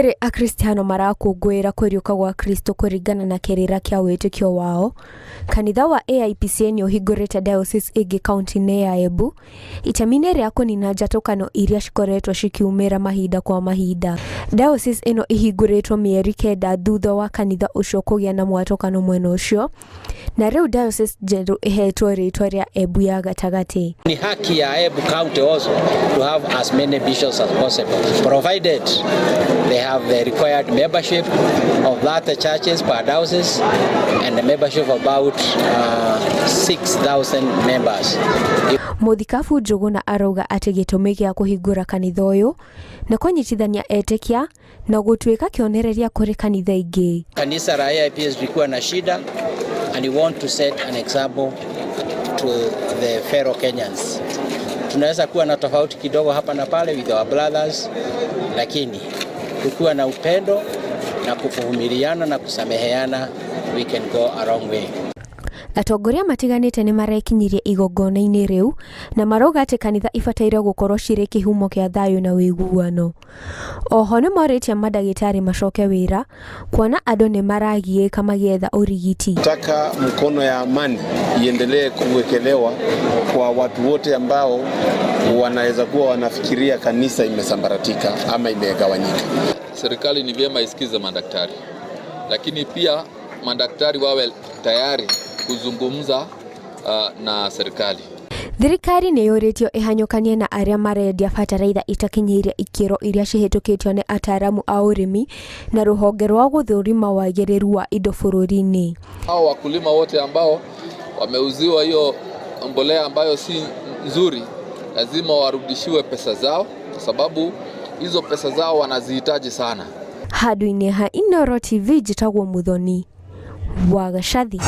Rĩrĩ Akristiano marakũngũĩra kũriũka gwa Kristo kũringana na kĩrĩra kĩa wĩtĩkio wao, kanitha wa AIPCA nĩ ũhingũrĩte diocese ĩngĩ kaunti-inĩ ya Embu, itemi-inĩ rĩa kũnina njatũkano iria cikoretwo cikiumĩra mahinda kwa mahinda. Diocese ĩno ĩhingũrĩtwo mĩeri kenda thutha wa kanitha ũcio kũgĩa na mwatũkano mwena ũcio, na rĩu diocese njerũ ĩhetwo rĩtwa rĩa Embu ya gatagatĩ. Ni haki ya Embu County also to have as many bishops as possible, provided they have the required membership of that churches per diocese and the membership of about 6,000 members. Mũthikabu Njũgũna arauga atĩ gĩtũmi gĩa kũhingũra kanitha ũyũ nĩ kũnyitithania etĩkia na gũtuĩka kĩonereria kũrĩ kanitha ingĩ. Kanisa la AIPCA lilikuwa na shida and we want to set an example to the fellow Kenyans. Tunaweza kuwa na tofauti kidogo hapa na pale with our brothers, lakini tukiwa na upendo na kuvumiliana na kusameheana, we can go a long way. Atongoria matiganĩte nĩ marekinyirie igongona-inĩ rĩu na marauga atĩ kanitha ibataire gũkorwo cirĩ kĩhumo kĩa thayũ na ũiguano. Oho nĩ morĩtie mandagĩtarĩ macoke wĩra kuona andũ nĩ maragiĩka magĩetha ũrigiti. Nataka mkono ya amani iendelee kuwekelewa kwa watu wote ambao wanaweza kuwa wanafikiria kanisa imesambaratika ama imegawanyika. Serikali ni vyema isikize madaktari, lakini pia madaktari wawe tayari kuzungumza na serikali. Thirikari nĩ yũrĩtio ĩhanyũkanie na arĩa marendia bataraitha itakinyĩire ikĩro iria cihĩtũkĩtio nĩ ataaramu a ũrĩmi na rũhonge rwa gũthũrima wagĩrĩru wa indo bũrũri-inĩ. Hao wakulima wote ambao wameuziwa hiyo mbolea ambayo si nzuri, lazima warudishiwe pesa zao, kwa sababu hizo pesa zao wanazihitaji sana. Handũ-inĩ ha Inooro TV, njĩtagwo Muthoni wa Gacathi.